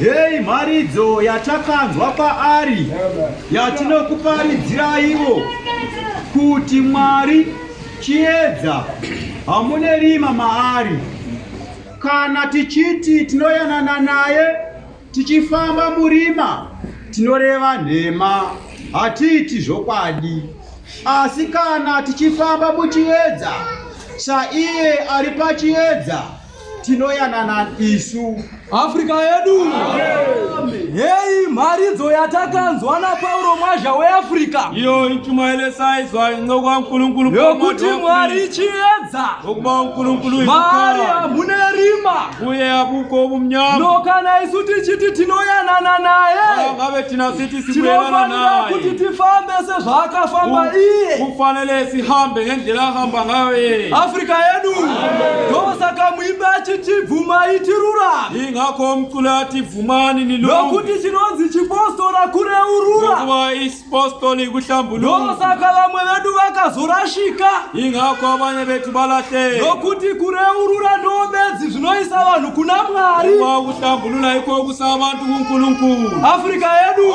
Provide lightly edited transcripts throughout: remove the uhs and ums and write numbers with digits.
Hei mharidzo yatakanzwa kwaari yatinokuparidziraiwo kuti Mwari chiedza hamune rima maari. Kana tichiti tinoyanana naye tichifamba murima, tinoreva nhema, hatiiti zvokwadi. Asi kana tichifamba muchiedza, saiye ari pachiedza, tinoyanana isu. Afrika yedu. Heyi mharidzo yatakanzwa naPauro Mwazha weAfrika. Iyo intshumayelo esayizwayo inceku kaNkulunkulu Yokuti Mwari chiedza. Ngokuba uNkulunkulu Maari hamune rima. Kuye akukho ubumnyama. No kana isu tichiti tinoyanana naye. Ngabe thina sithi sibuyelana Tinofanira naye. kuti tifambe sezvaakafamba iye. Kufanele sihambe ngendlela ahamba ngayo yena. Afrika yedu ndosaka muimbi achiti bvumai tirurame Ingakho umculo athi vumani nilunge. nokuti chinonzi chipostora kureurura Ngokuba isipostoli kuhlambuluka. ndosaka vamwe vedu vakazorashika Ingakho abanye bethu balahleka. nokuti kureurura ndo bedzi zvinoisa vanhu kuna Mwari. Ngokuba ukuhlambulula yikho okusa abantu kuNkulunkulu. Afrika yedu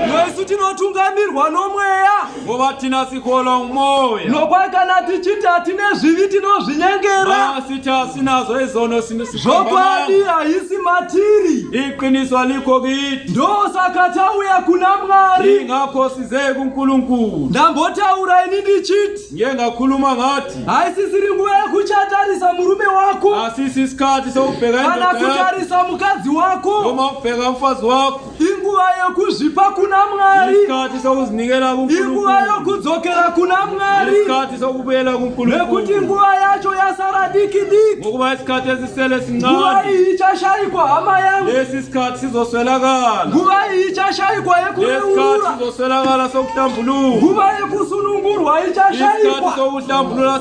nesu tinotungamirwa nomweya Ngoba thina sikholwa ngumoya. Nokwa kana tichiti hatine zvivi tinozvinyengera. Sithi asinazo izono Zvokwadi haisi matiri. Iqiniso alikho kithi. Ndosaka tauya kuna Mwari. Ingakho size kuNkulunkulu. Ndambotaura ini ndichiti. Ngiye ngakhuluma ngathi. Haisisiri nguva yekuchatarisa murume wako. Asisi isikhathi sokubheka Kana indoda yakho. kutarisa mukadzi wako. Noma ukubheka umfazi wakho. Inguva yekuzvipa kuna Mwari. Isikhathi sokuzinikela Inguva kuNkulunkulu. yokudzokera kuna Mwari. Isikhathi sokubuyela Nekuti kuNkulunkulu. nguva yacho yasara diki diki. Ngokuba isikhathi esisele Nguva sincane. iyi ichashayikwa hama yangu. Lesi sikhathi sizoswelakala. Nguva iyi ichashayikwa Lesi sikhathi yekureurura. sizoswelakala sokuhlambuluka. Nguva yekusunungurwa Isikhathi ichashayikwa. sokuhlambulula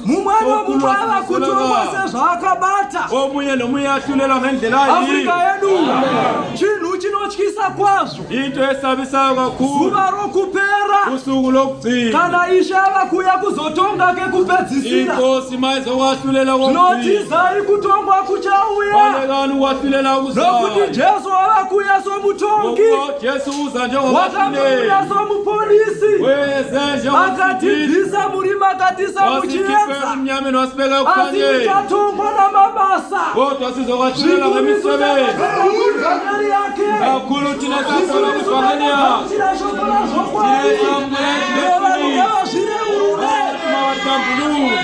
Mumwe nomumwe ava kutongwa sizoswelakala. sezvaakabata. Omunye nomunye ahlulelwa ngendlela Afrika ayiyo. yedu chinhu chinotyisa kwazvo. Into esabisayo kakhulu. Zuva rokupera. Usuku lokugcina. Kana Ishe ava kuuya kuzotonga kekupedzisira. Inkosi mayizokwahlulela kokugcina. Tinotizai kutongwa kuchauya. Balekani ukwahlulela okuzayo. Nokuti Jesu ava kuuya somutongi. Ngokuba Jesu uza njengomahluleli. Wakauya somuponisi. Weze njengomsindisi. Akatibvisa murima akatiisa Wasikhipha muchiedza. ebumnyameni wasibeka Asi ekukhanyeni. tichatongwa namabasa. Kodwa sizokwahlulela Zvikuru isu ngemisebenzi. takagamuchira yake. Kakhulu thina Zvikuru sasala isu kwivangeli yakhe. takagamuchira shoko razvokwadi. Thina samukela Vanhu izwi ngavazvireurure. Mawahlambulule.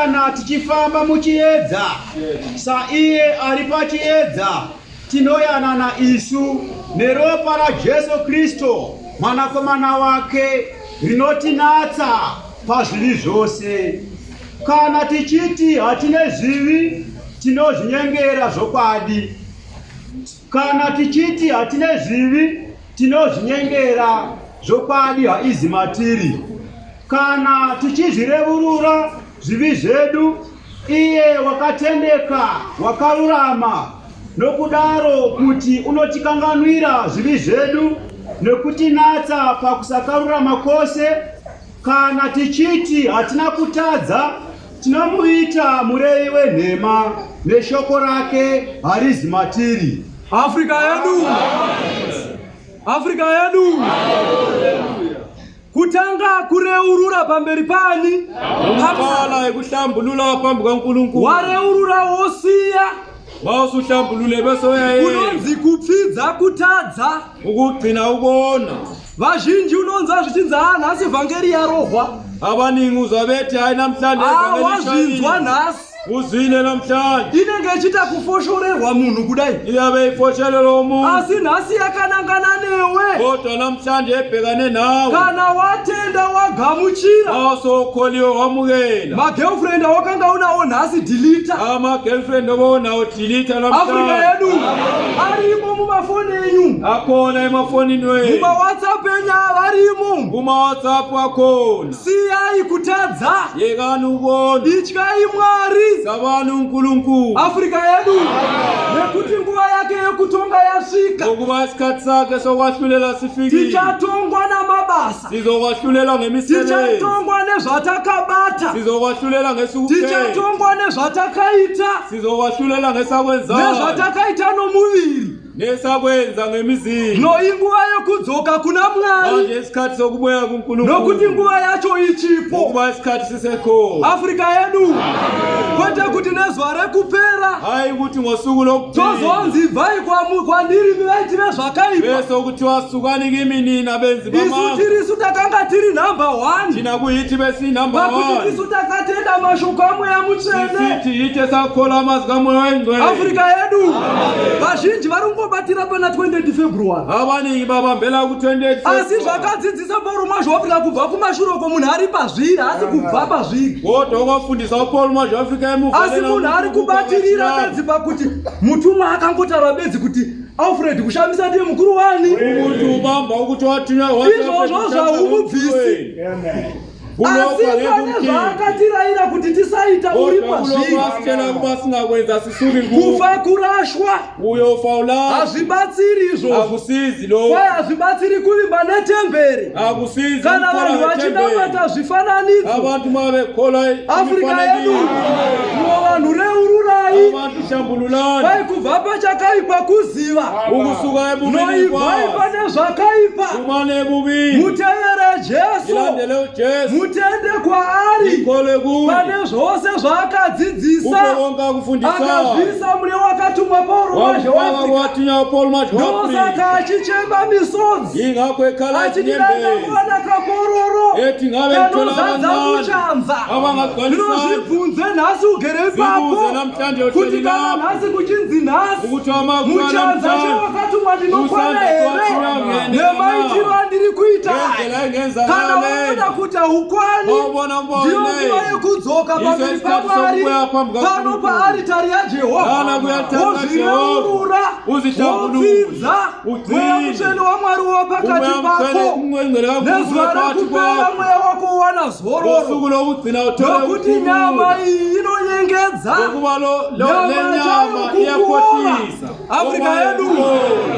kana tichifamba muchiedza saiye ari pachiedza, tinoyanana isu neropa raJesu Kristu Mwanakomana wake rinotinatsa pazvivi zvose. Kana tichiti hatine zvivi, tinozvinyengera zvokwadi. Kana tichiti hatine zvivi, tinozvinyengera, zvokwadi haizi matiri. Kana tichizvirevurura zvivi zvedu, iye wakatendeka, wakarurama, nokudaro kuti unotikanganwira zvivi zvedu nekutinatsa pakusakarurama kwose. Kana tichiti hatina kutadza, tinomuita murevi wenhema, neshoko rake harizi matiri. Afrika yedu, Afrika yedu, kutanga kureurura pamberi pani? Ukuqala ekuhlambulula phambi kwaNkulunkulu. Wareurura wosiya. Mawusuhlambulule bese uyayeka. Kunonzi kupfidza kutadza. Ukugcina ukona. Vazhinji unonzwa zvichinzi haa nhasi vhangeri yarohwa. Abaningi uzwa bethi hayi namhlanje Ah, wazvinzwa nhasi. Uzwile namhlanje. Inenge ichiita kufoshorerwa munhu kudai. Iyabe ifoshelelwa umuntu. Asi nhasi yakanangana newe. Kodwa namhlanje ebhekane nawe. Kana watenda wagamuchira. Awusokholiwe wamukela. Magirlfriend awakanga unawo nhasi delete. Ama-girlfriend obonawo delete namhlanje. Afrika yedu arimo mumafoni enyu. Akhona emafonini wenu. MumaWhatsApp enyu varimo. Kuma-WhatsApp akhona. Siyai kutadza. Yekani ukona. Ityai Mwari. Sabani uNkulunkulu. Afrika yedu nekuti nguva yake yekutonga yasvika. Ngokuba isikhathi sakhe sokwahlulela sifikile. Tichatongwa namabasa. Sizokwahlulela ngemisebenzi. Tichatongwa nezvatakabata. Sizokwahlulela ngesikuphela. Tichatongwa nezvatakaita. Sizokwahlulela ngesakwenzayo. Nezvatakaita nomuviri. Nesakwenza ngemizimba. No inguva yekudzoka kuna Mwari. Manje isikhathi sokubuya kuNkulunkulu. Nokuti nguva yacho ichipo. Ngokuba isikhathi sisekhona. Afrika yedu. Kwete kuti nezuva rekupera. Hayi ukuthi ngosuku lokugcina. Tozonzi ibvai kwandiri imi vaiti vezvakaipa. Bese kuthiwa sukani kimi nina benzi bamanga. Isu tirisu takanga tiri number 1. Thina kuyithi besi number 1. Pakuti tisu takatenda mashoko aMweya Mutsvene. Sisithi yithi esakholwa amazwi kaMoya oyiNgcwele. Afrika yedu. Vazhinji vari kungobatira pana 28 February. Abaningi babambela ku-28 Asi zvakadzidzisa Pauro Mwazha weAfrica kubva kumashure uko munhu ari pazviri haasi kubva pazviri. Kodwa okwafundisa uPaul Mwazha weAfrica emuva Asi munhu ari kubatirira bedzi pakuti mutumwa akangotaura bedzi kuti Alfred kushamisa ndiye mukuru wani. Umuntu ubamba ukuthi wathunywa Izvozvo zvahumubvisi. Asi pane zvaakatirayira kuti tisaita uri pazviri. Kufa kurashwa. Hazvibatsiri izvozvo. Kwai hazvibatsiri kuvimba netemberi. Kana vanhu vachinamata zvifananidzo. Afrika yedu mwo vanhu reururai. Kwai kubva pachakaipa kuziva. Noibvai pane zvakaipa. Mutevere Jesu. Ilandele uJesu. Mutende kwaari. Ikholwe kuye. Pane zvose zvaakadzidzisa. Kukho konke akufundisayo. Akazviisa mune wakatumwa Pauro Mwazha Wamfaka weAfrica. kwathunywa uPaul Mwazha weAfrica. Ndosaka achichema misodzi. Yingakho ekhala Achiti dai izinyembezi. ndakuwana kakororo Ethi ngabe ngithola kanozadza abancane. muchanza. Abangagcwalisana. Ndinozvibvunze nhasi ugere ipapo Zibuze namhlanje kuti uhleli kana lapho. nhasi kuchinzi nhasi Ukuthi amakhulu muchanza namhlanje. chewakatumwa ndinokwana here nemaitiro andiri kuita kana waona kuti haukwani ndiyo nguva yekudzoka pamberi pamwari pano paaritari yajehovha wozvireurura wopfidza mweya mutsvene wamwari wova pakati pako nezuva rekupera mweya wako uwana zororo nokuti nyama iyi inonyengedza nyama chayo kukuora Afrika yedu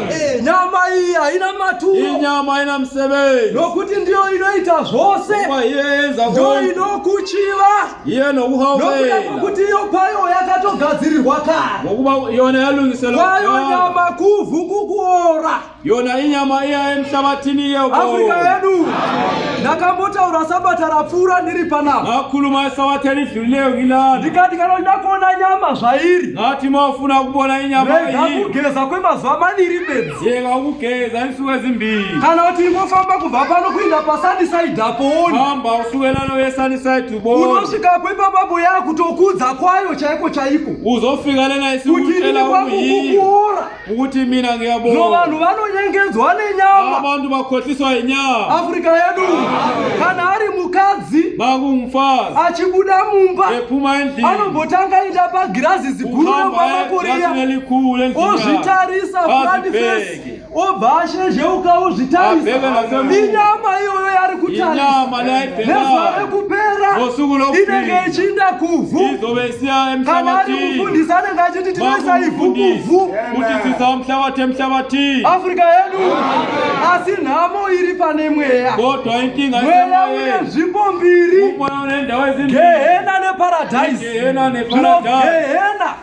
eh, nyama iyi haina maturo, Inyama haina msebenzi. nokuti ndiyo inoita zvose, Ngoba iye yenza ndiyo konke. inokuchiva Iye nokuda nokuhawukela. kwekuti iyo payo yakatogadzirirwa yakagadzirwa kare. Ngokuba yona yalungiselwa Kwayo kudala. nyama kuvhu kukuora. Yona inyama iya emhlabathini Afrika iyobona. yedu ndakambotaura sabata rapfuura ndiri panapa Ngakhuluma esabatheni edlulileyo ngilana. ndikati kana uchida kuona nyama zvairi Ngathi uma ufuna ukubona inyama rega yiyo. kugeza kwemazuva maviri bedzi Yeka ukugeza insuku ezimbili. kana kuti ingofamba kubva pano kuenda paSunnyside apo oni Hamba usuke lana uye eSunnyside ubone. unosvikapo ipapapo yakutokudza kwayo chaiko chaiko Uzofika lena kuti isikutshela ini kwangu okuyiyo. kukuora Ukuthi mina no ngiyabona. vanhu vanonyengedzwa nenyama. Abantu bakhohliswa yinyama. Afrika yedu kana ari mukadzi Makungumfazi achibuda mumba ephuma endlini. anombotanga enda pagirazi ziguru Uhamba rembamakoriya eglasini elikhulu endlini yakhe. ozvitarisa front face Azibheke. obva ashezheuka ozvitarisa Abheke nasemuva. inyama iyoyo yari kutarisa Inyama nezuva leyayibhekayo rekupera Ngosuku lokugcina. inenge ichiinda kuvhu izobe isiya kana ari emhlabathini. mufundisi anenge achiti tinoisa ivhu kuvhu Uthi sisa umhlabathi emhlabathini. Afrika yedu asi nhamo iri pane mweya. Kodwa inkinga Mweya une isemoyeni. nzvimbo mbiri, Umoya unendawo ezimbili. gehena neparadhaisi. Igehena Zvino neparadise. gehena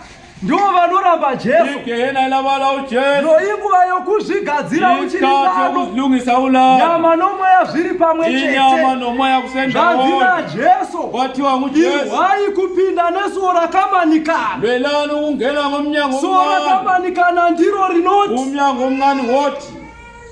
ndivo vanoramba Jesu. Igehena ilabala uJesu. No inguva yokuzvigadzira uchiri Isikhathi pano. yokuzilungisa ulala. Nyama nomweya zviri pamwe Inyama chete. nomoya Zvanzi kusendawonye. naJesu, Kwathiwa nguJesu. irwai kupinda nesuo rakamanikana. Lwelani ukungena ngomnyango Suo omncane. rakamanikana ndiro rinoti Umnyango omncane wothi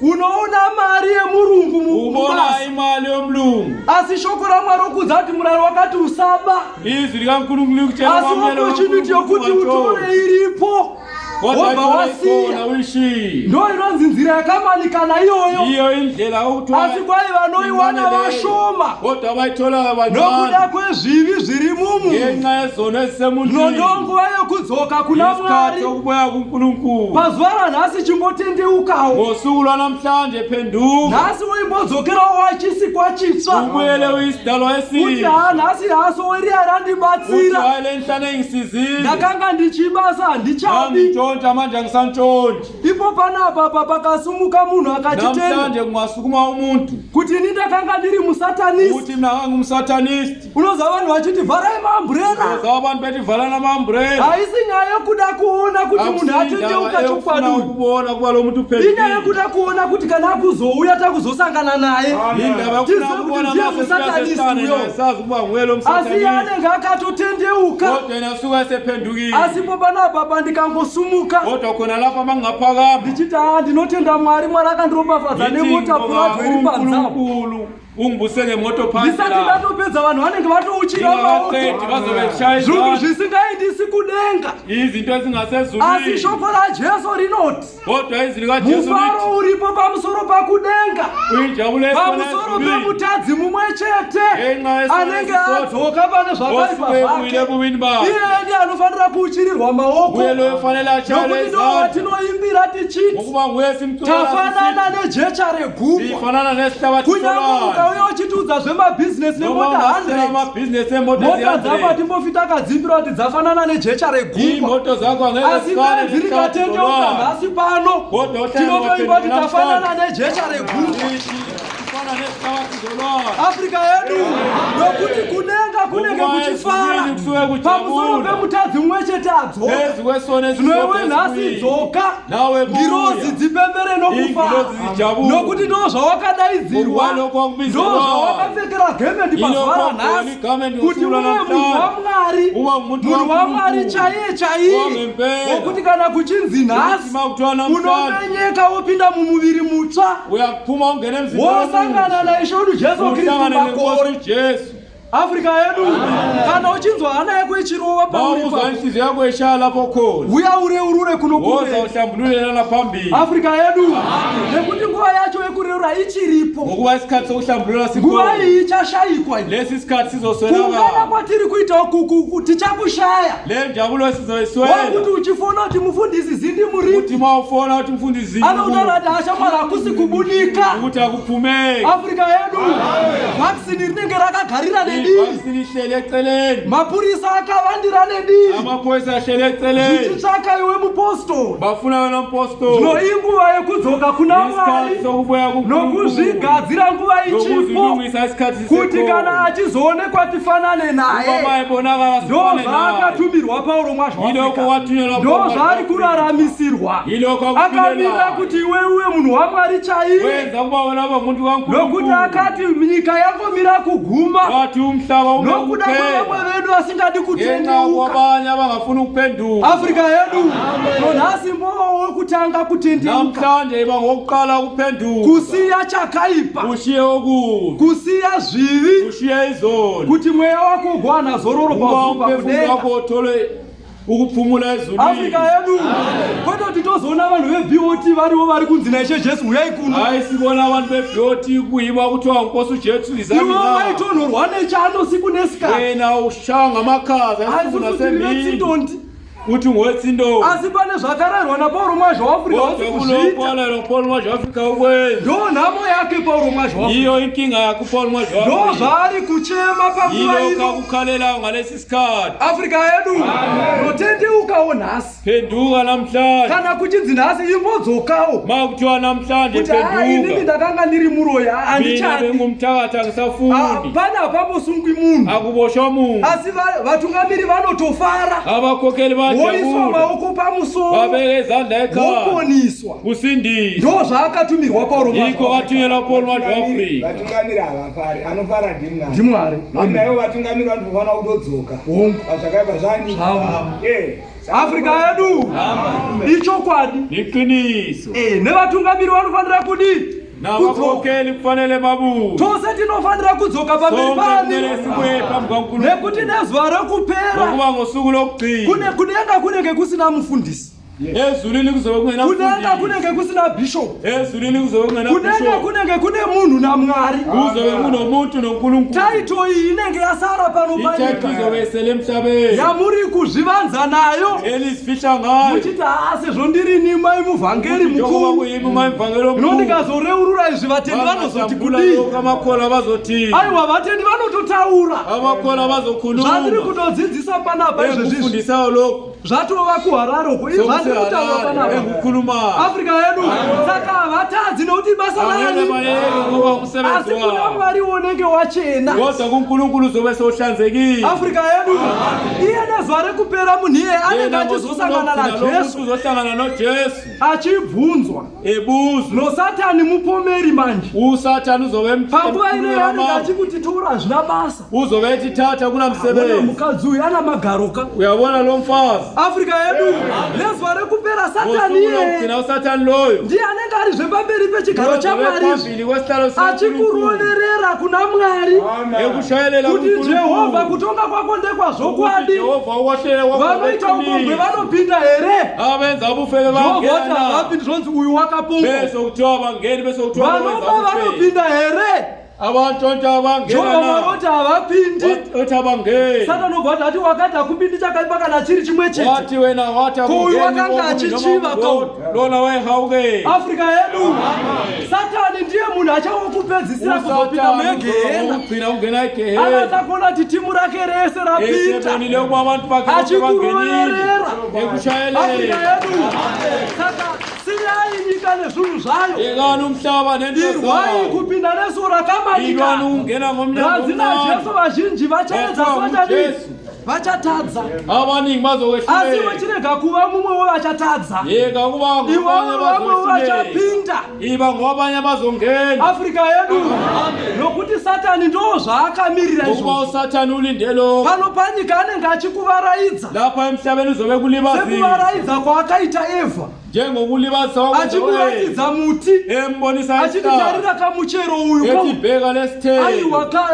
unoona mari yemurungu ubona mubasa imali yomlungu. asi shoko ramwari okudza kuti murayiro wakati usaba Izwi likaNkulunkulu likutshela asi kwamele opportunity yokuti utore iripo Kodwa wobva ithola ikhona wasiya uyishiye. ndo inonzi nzira yakamanikana iyoyo Iyo indlela okuthiwa asi kwai vanoiwana incane leyo. vashoma Kodwa abayitholayo nokuda bancane kwezvivi zviri mumunhu ngenxa yezono ezisemuntwini. nondonguva yekudzoka kuna Isikhathi Mwari sokubuya kuNkulunkulu. pazuva ranhasi chimbotendeukawo Ngosuku lwanamhlanje phenduka. nhasi woimbodzokerawo wachisikwa chitsva Ubuyele uyisidalwa kuti esibi. ha nhasi haso riya Uthi randibatsira hayi le nhlane ingisizile. ndakanga ndichibasa handichabi Ngangintshontsha manje angisantshontshi. ipo panapa pa pakasumuka munhu akachitenda Namhlanje kungasukuma umuntu kuti ini ndakanga ndiri musatanist uthi mina ngangumsatanist. unoziva vanhu vachiti vharai maamburera Uza abantu bethi valana ama-umbrella. haisi nyaya yekuda kuona kuti munhu atendeuka Akuyindaba chokwadi efuna uyu ukubona ukuba lo muntu inyaya uphendukile. yekuda kuona kuti kana akuzouya takuzosangana naye Indaba yokufuna tizive kuti ukubona ndiye mase musatanist siyasesane uyo naye sazi ukuba nguye lo asi iye msatanist. anenge akatotendeuka Kodwa yena usuke esephendukile. asipo panapa pandikangosumuka Kodwa khona lapha mangingaphakama ndichiti haa ndinotenda Mwari, Mwari akandiropafadza ngithi nemota ngibonga purado iri panze apo uNkulunkulu ungibuse ngemoto phansi ndisati la. ndatopedza vanhu vanenge vatouchira maoko Ngingakaqedi bazobe beshaya zvinhu izandla. zvisingaindisi kudenga Izinto asi ezingasezulwini. shoko raJesu rinoti Kodwa izwi likaJesu mufaro lithi uripo pamusoro pakudenga uyinjabulo esikhona pamusoro ezulwini. pemutadzi mumwe chete Ngenxa yesono anenge esisodwa. adzoka pane zvakaipa Osuke ebuyile zvake ebubini bakhe. iye ndiye anofanira kuuchirirwa maoko Nguye loyo ofanele ashayelwe nokuti ndo izandla. watinoimbira tichiti Ngokuba nguye simculela tafanana nejecha regungwa sifanana nesihlabathi kunyange solwandle. ukauya uchitiudza zvemabhizinesi Noma nemota ungasitshela 100 amabhizinesi emoto mota dzako eziyi-100. hatimbofi takadzimbira kuti dzafanana nejecha regungwa Iy'moto zakho angeke asi zifane benzi nesihlabathi rikatendeuka solwandle. nhasi pano Kodwa uhlala tinotoimba kuti waphendula tafanana nejecha regungwa Sifana nesihlabathi solwandle. Afrika yedu nokuti kunenga kunenge Ngokuba kuchifara ezulwini kusuke kujabula. pamusoro pemutadzi mumwe chete adzoka Phezu kwesono zvino esisodwa iwe nhasi esiwile. dzoka Nawe buya. ngirozi dzipembere nokufara Ingilozi zijabule. nokuti ndo zvawakadaidzirwa Ngokuba lokho wakubizwa. ndo zvawakapfekera gemendi pazuva Yilokho ranhasi igamenti kuti ngosuku uve munhu lwanamhlanje. waMwari Uba ngumuntu munhu waMwari waNkulunkulu. chaiye chaiye Wangempela. wokuti kana kuchinzi nhasi Ukuthi makuthiwa namhlanje unomenyeka wopinda mumuviri mutsva uyaphuma ungene emzimbeni womuntu. wosangana naIshe wedu Jesu Kristu Uhlangane nenkosi makore uJesu. Afrika yedu kana uchinzwa hana yako ichirova pauri Mawuzwa ipapo inhliziyo yakho ishaya lapho khona. uya ureurure kuno Woza kumberi uhlambulule lana phambili. Afrika yedu nekuti nguva yacho yekureura ichiripo Ngokuba isikhathi sokuhlambulula nguva sikhona. iyi ichashayikwa iyi Lesi sikhathi kuungana sizoswelakala. kwatiri kuita uku tichakushaya Le njabulo sizoyiswela. wakuti uchifona kuti mufundisi zindi Uthi muripi mawufona uthi mfundisi anotaura kuti ashamwari hakusi kubunika ukuthi akuphumeki. Afrika yedu vhakisini rinenge rakagarira neni nedivi, Ibhakisi lihleli eceleni. Mapurisa akavandira nedivi, Amaphoyisa ahleli eceleni. Zvichitsvaka iwe mupostori. Bafuna wena mpostoli. Zvino inguva yekudzoka kuna Mwari Isikhathi sokubuya kuNkulunkulu. Nokuzvigadzira nguva ichipo, Nokuzilungisa isikhathi kuti sisekhona. kana achizoonekwa tifanane naye. Uma ebonakala Ndo sifane naye. zvaakatumirwa Pauro Mwazha Yilokho waAfrica. wathunyelwa Ndo Paul zvaari Mwazha. kuraramisirwa. Yilokho Akamirira akuphilelayo. kuti iwe uve munhu waMwari chaiye, Wenza ukuba wena ube ngumuntu nokuti kaNkulunkulu. akati nyika yangomira kuguma Wathi umhlaba ume nokuda kuphela. kwevamwe vedu vasingadi Ngenxa kutendeuka. kwabanye abangafuni ukuphenduka. Afrika yedu nonhasi mbowo wekutanga kutendeuka, Namhlanje iba ngokuqala ukuphenduka. Kusiya chakaipa, Ushiye okubi. Kusiya zvivi, Ushiye izono. Kuti mweya wako ugowana zororo Ukuba pazuva umphefumulo kudenga. wakho uthole ukuphumula ezulwini. Afrika yedu, kwete kuti tozoona vanhu veBOT varivo vari kunzi naIshe Jesu uyai kuno. Hayi, sibona abantu be-BOT kuyibo kuthiwa nkosi uJesu izani Iwe na. waitonhorwa nechando siku nesikati. Wena ushaya ngamakhaza ebusuku Asi tiri nasemini. vetsindondi. Uthi ngowetsindondi. Asi pane zvakarayirwa naPauro Mwazha waAfrica Kodwa wasi kuzviita. kulokho walayelwa nguPaul Mwazha waAfrika ukwenza. Ndo nhamo yake Pauro Mwazha waAfrica. Yiyo inkinga yakhe uPaul Mwazha Ndo waAfrika. zvaari kuchema panguva Yilokho ino. akukhalelayo ngalesi sikhathi. Afrika yedu, notendeukawo nhasi. Phenduka namhlanje. Kana kuchinzi nhasi imbodzokawo. Ma kuthiwa namhlanje Kuti haa, inini phenduka. ndakanga ndiri muroyi, Mina handichadi. bengumthakathi angisafuni. Pane hapambosungwi munhu. Akuboshwa muntu. Asi vatungamiri vanotofara. Abakhokheli Voiswa bajabula. maoko pamusoro. Babeke izandla ekhanda. Voponiswa. Kusindiswa. Ndo zvaakatumirwa Pauro Mwazha Yikho waAfrica. wathunyelwa Paul Mwazha waAfrika. Vatungamiri havafari, anofara ndimwari. NdiMwari. Naivo vatungamiri vanofanira kutodzoka Hongu. pazvakaipa zvani. Zvavo. Saka Afrika yedu ichokwadi. Liqiniso. Nevatungamiri vanofanira kudii? Kudzoka. Nabakhokheli kufanele babuye. Tose tinofanira kudzoka pamberi Sonke pani kumele sibuye phambi kukaNkulunkulu. Nekuti nezuva rekupera Ngokuba ngosuku lokugcina kune kudenga kunenge kusina mufundisi, ezulwini kuzobe kudenga kungenamfundisi. Kunenge kusina bishop, Ezulwini kuzobe kudenga kungenabishop. Kunenge kune munhu naMwari. Kuzobe kunomuntu noNkulunkulu. Taito iyi inenge yasara pano Ithethu panyika izobe isele emhlabeni. Yamuri kuzvivanza nayo Elizifihla ngayo. Muchiti haa, sezvo ndirini mai muvhangeri Njengoba mukuru, kuyimi mayimvangeli zvino omkhulu. ndikazoreurura izvi vatendi vanozoti Bangahlambulula kudii? lokhu amakholwa bazothini? Aiwa, vatendi vanototaura. Amakholwa Zvandiri bazokhuluma. kutodzidzisa panapa izvezvizvi Engikufundisayo lokhu zvatova kuHarare uko. Izvi zvandiri kutaura sokuseHarare panapa. engikukhulumayo. Afrika yedu, saka havatadzi nokuti basa Angeke rani, bayeke ngoba umsebenzi asi kuna wabo. Mwari unenge wachena. Kodwa kuNkulunkulu uzobe sewuhlanzekile. Afrika yedu, iye nezuva rekupera munhu iyeye anenge Yena ngosuku achizosangana lokugcina lo naJesu muntu uzohlangana noJesu achibvunzwa ebuzwa. Nosatani mupomeri manje. USathane uzobe Panguva inoyo anenge emkhulumela, achikuti tora, hazvina basa. Uzobe ethi thatha, Ona kunamsebenzi. mukadzi uyu ana magaroka. Uyabona lo mfazi. Afrika yedu, nezuva rekupera Satani Ngosuku iyeye lokugcina uSathane loyo ndiye anenge ari zvepamberi pechigaro uzobe chaMwari phambili kwesihlalo sikaNkulunkulu achikuroverera kuna Mwari ekushayelela kuti Jehovha, kuNkulunkulu. Kutonga kwako ndekwazvokwadi. Jehova, ukwahlela kwakho Vanoita upombwe kweqiniso. vanopinda here? Abenza ubufebe Jehovha oti bangena? havapindi, zvonzi uyu wakapongwa. Bese kuthiwa bangeni, bese kuthiwa Vanoba benza ubufebe. vanopinda here? Abantshontsha bangena Jehovha Mwari na? oti havapindi. Othi abangeni. Satani obva ati wakati hakupindi chakaipa kana chiri chimwe chete. Wathi wena wathi Ko uyu akungeni wakanga okubi achichiva noma ko. lona wayehawukela. Afrika yedu, Satani ndiye munhu achawokupedzisira kuzopinda uSathane mugehena. ugcina kungena egehena. Anatsa kuona kuti timu rake rese rapinda, Esebonile ukuba abantu bakhe bonke bangenile. Achikuroverera. Afrika Ekushayelela. yedu, saka siyai nyika nezvinhu zvayo. Yekani umhlaba nento Irwai zawo. kupinda nesuo Ilwani rakamanika. ukungena ngomnyango Ranzi omncane. naJesu vazhinji vachaedza, Ethiwa vachadii? nguJesu. Vachatadza. Abaningi Asi bazokwehluleka. wechirega kuva mumwe wevachatadza. Yeka kuba ngabanye Iwawe vamwe bazowehluleka. vachapinda. Iba ngwabanye abazongena. Afrika yedu, nokuti Satani ndo zvaakamirira Ngokuba izvozvo. uSathane ulinde lokho. Pano panyika anenge achikuvaraidza Lapha emhlabeni uzobe kulibazisa. sekuvaraidza kwaakaita Evha, Njengokulibazisa kwakwenza achikuratidza muti, Embonisa achiti isihlahla. tarira kamuchero uyu Ethi ko. bheka lesithelo. Aiwa ka,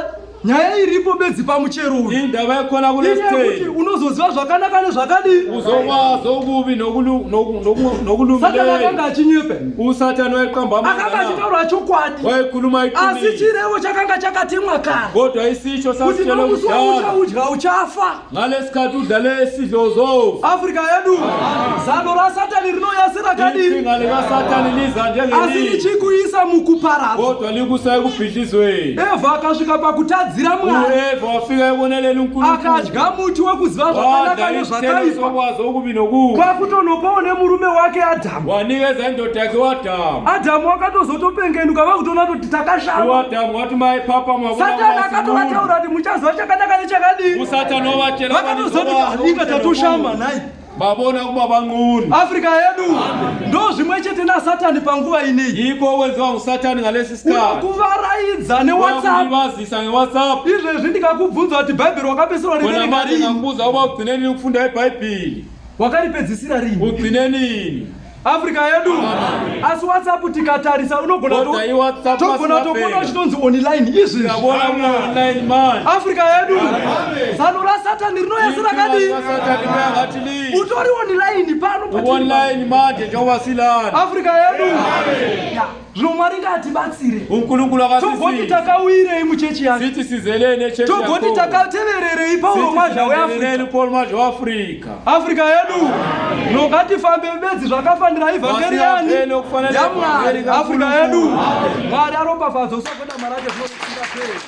nyaya iripo bedzi pamuchero uyu Indaba ekhona inyaya yekuti kulesithelo. unozoziva zvakanaka nezvakadii. Uzokwazi okubi Satani nokulungileyo. akanga achinyepe? USathane wayeqamba Akanga amanga na? achitaura chokwadi, Wayekhuluma asi iqiniso. chirevo chakanga chakatemwa kare Kodwa isisho kuti sasitshela nomusi kudala. wauchaudya uchafa. Ngalesikhathi udla lesidlo uzofa. Afrika yedu, Zano raSatani rinouya serakadii? Iqhinga likaSathane liza Asi njengelizwi, richikuisa mukuparadzwa. kodwa likusa ekubhidlizweni. Evha akasvika pakutadzira Mwari, U-Eva wafika ekoneleni uNkulunkulu, akadya muti wekuziva zvakanaka wadla isithelo nezvakaipa, sokwazi okubi nokubi, kwakutonopawo nemurume wake Adhamu. wanikeza indoda yakhe uAdamu. Adhamu akatozotopengenuka vakutoona kuti takashama. UAdamu wathi uma ephaphama Satani akatovataura kuti muchaziva chakanaka nechakadii. uSathane wabatshela Vakatozoti inga tatoshama nhai. Babona ukuba banqunu. Afrika yedu ndo zvimwe chete naSatani panguva ineyi. Yikho okwenziwa nguSathane ngalesi sikhathi. Unokuvaraidza neWhatsApp. Uyakulibazisa ngeWhatsApp. Izvezvi ndikakubvunza kuti Bhaibheri wakapedzisira Khona riverenga manje rini? ngakubuza ukuba ugcine nini ukufunda iBhayibhili. Wakaripedzisira rini? Ugcine nini? Afrika yedu. Asi WhatsApp tikatarisa unogona Kodwa iWhatsApp togona tokuona masingabheka. uchitonzi online izvezvi. Siyabona ku-online manje. Afrika yedu. Zano raSatani rinouya serakadii? Sathane libuya ngathi liyi. Utori online pano patiri. U-online manje njengoba silana. Afrika yedu. Ya, Zvino Mwari ngaatibatsire. uNkulunkulu Togoti akasisize. takawirei muchechi yake. Sithi sizeleni echechi Togoti yakho. takatevererei Pauro Sithi Mwazha weAfrica. silandeleleni uPaul Mwazha weAfrika. Afrika yedu nokatifambe bedzi zvakafanira ivhangeri yani Masihambeni okufanele yaMwari. ivhangeri Afrika yedu kaNkulunkulu. Mwari aropafadza usagoda marake zvinokusingaperi.